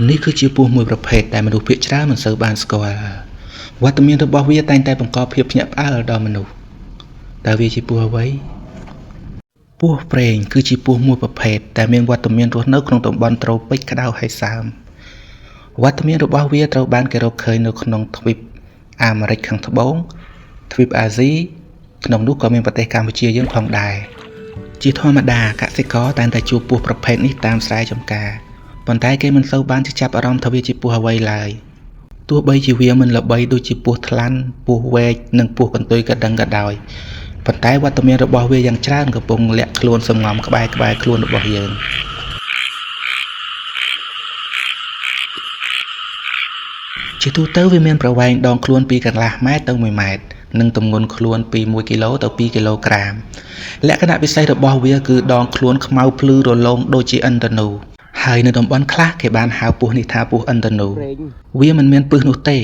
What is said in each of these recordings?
នេះគឺជាពស់មួយប្រភេទដែលមនុស្សភាគច្រើនមិនសូវបានស្គាល់វត្តមានរបស់វាតែងតែបង្កភាពភ្ញាក់ផ្អើលដល់មនុស្សតើវាជាពស់អ្វីពស់ព្រេងគឺជាពស់មួយប្រភេទដែលមានវត្តមានរស់នៅក្នុងតំបន់ត្រូពិចក្តៅហើយសើមវត្តមានរបស់វាត្រូវបានគេរកឃើញនៅក្នុងទ្វីបអាមេរិកខាងត្បូងទ្វីបអាស៊ីក្នុងនោះក៏មានប្រទេសកម្ពុជាយើងផងដែរជាធម្មតាកសិករតែងតែជួបពស់ប្រភេទនេះតាមស្រែចម្ការប៉ុន្តែគេមិនសូវបានចាប់អារម្មណ៍ថាវាជាពស់អ្វីឡើយទោះបីជាវាមិនល្បីដូចជាពស់ថ្លាន់ពស់វែកនិងពស់កន្ទុយកណ្ដឹងក៏ដោយប៉ុន្តែវត្តមានរបស់វាយ៉ាងច្រើនកំពុងលាក់ខ្លួនសម្ងំក្បែរខ្លួនរបស់យើងជាទូទៅវាមានប្រវែងដងខ្លួនពីកន្លះម៉ែត្រទៅ1ម៉ែត្រនិងទម្ងន់ខ្លួនពី1គីឡូទៅ2គីឡូក្រាមលក្ខណៈពិសេសរបស់វាគឺដងខ្លួនខ្មៅភ្លឺរលោងដូចជាឥន្ធនូហើយនៅតំបន់ខ្លះគេបានហៅពស់នេះថាពស់ឥន្ធនូវាមិនមានពឹសនោះទេ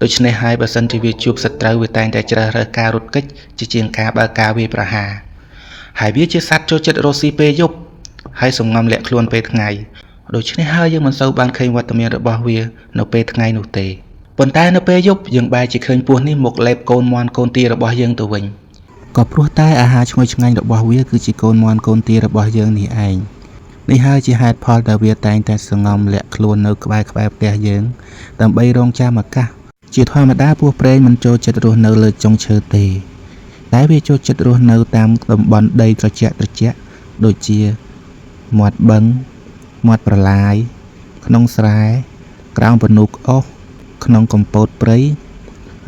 ដូច្នេះហើយបើសិនជាវាជួបសត្រូវវាតែងតែជ្រើសរើសការរត់គេចជាជាងការបើកការវាយប្រហារហើយវាជាសត្វចូលចិត្តរស់ស៊ីពេលយប់ហើយសម្ងំលាក់ខ្លួនពេលថ្ងៃដូច្នេះហើយយើងមិនសូវបានឃើញវត្តមានរបស់វានៅពេលថ្ងៃនោះទេប៉ុន្តែនៅពេលយប់យើងបែរជាឃើញពស់នេះមកលេបកូនមាន់កូនទារបស់យើងទៅវិញក៏ព្រោះតែអាហារឈ្ងុយឆ្ងាញ់របស់វាគឺជាកូនមាន់កូនទារបស់យើងនេះឯងនេះហើយជាហេតុផលដែលវាតែងតែសងំលាក់ខ្លួននៅក្បែរផ្ទះយើងដើម្បីរងចាំឱកាសជាធម្មតាពស់ព្រេងមិនចូលចិត្តរស់នៅលើចុងឈើទេតែវាចូលចិត្តរស់នៅតាមតំបន់ដីត្រជាក់ដូចជាមាត់បឹងមាត់ប្រឡាយក្នុងស្រែក្រោមពនុកអុសក្នុងកំពតព្រៃ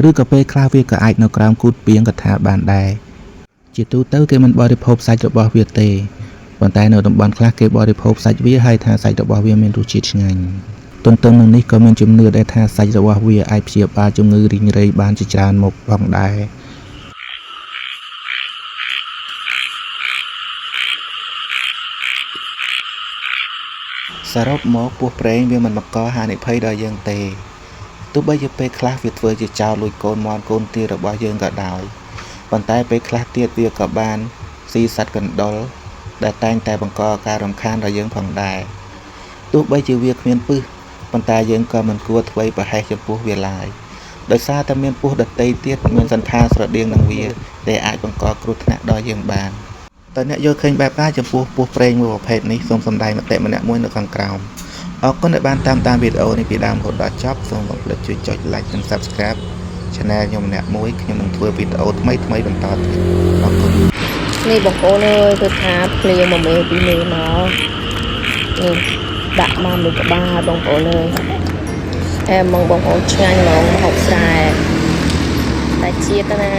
ឬក៏ពេលខ្លះវាក៏អាចនៅក្រោមគូទពាងក៏ថាបានដែរជាទូទៅគេមិនបរិភោគសាច់របស់វាទេប៉ុន្តែនៅតំបន់ខ្លះគេបរិភោគសាច់វាហើយថាសាច់របស់វាមានរសជាតិឆ្ងាញ់ទន្ទឹមនឹងនេះក៏មានជំនឿដែរថាសាច់របស់វាអាចព្យាបាលជំងឺរីងរៃបានជាច្រើនមុខផងដែរសរុបមកពស់ព្រេងវាមិនបង្កហានិភ័យដល់យើងទេទោះបីជាពេលខ្លះវាធ្វើជាចោរលួចកូនមាន់កូនទារបស់យើងក៏ដោយប៉ុន្តែពេលខ្លះទៀតវាក៏បានស៊ីសត្វកណ្ដុរដែលតែងតែបង្កការរំខានដល់យើងផងដែរទោះបីជាវាគ្មានពឹសប៉ុន្តែយើងក៏មិនគួរធ្វេសប្រហែសចំពោះវាឡើយដោយសារតែមានពស់ដទៃទៀតមានសន្តានស្រដៀងនឹងវាដែលអាចបង្កគ្រោះថ្នាក់ដល់យើងបានតើអ្នកយល់ឃើញបែបណាចំពោះពស់ព្រេងមួយប្រភេទនេះសូមសម្ដែងមតិម្នាក់មួយនៅខាងក្រោមអរគុណដែលបានតាមដានវីដេអូនេះពីដើមរហូតដល់ចប់សូមកុំភ្លេចជួយចុច Like និង Subscribe Channel ខ្ញុំម្នាក់មួយខ្ញុំនឹងធ្វើវីដេអូថ្មីៗបន្តទៀតអរគុណ នេះបងប្អូនអើយគឺថាភ្លៀងមួយមេពីរមេមកនេះដាក់មកមួយក្បាលបងប្អូនអើយអែហ្មងបងប្អូនឆ្ងាញ់ហ្មងហូបស្រែតែជាតិណា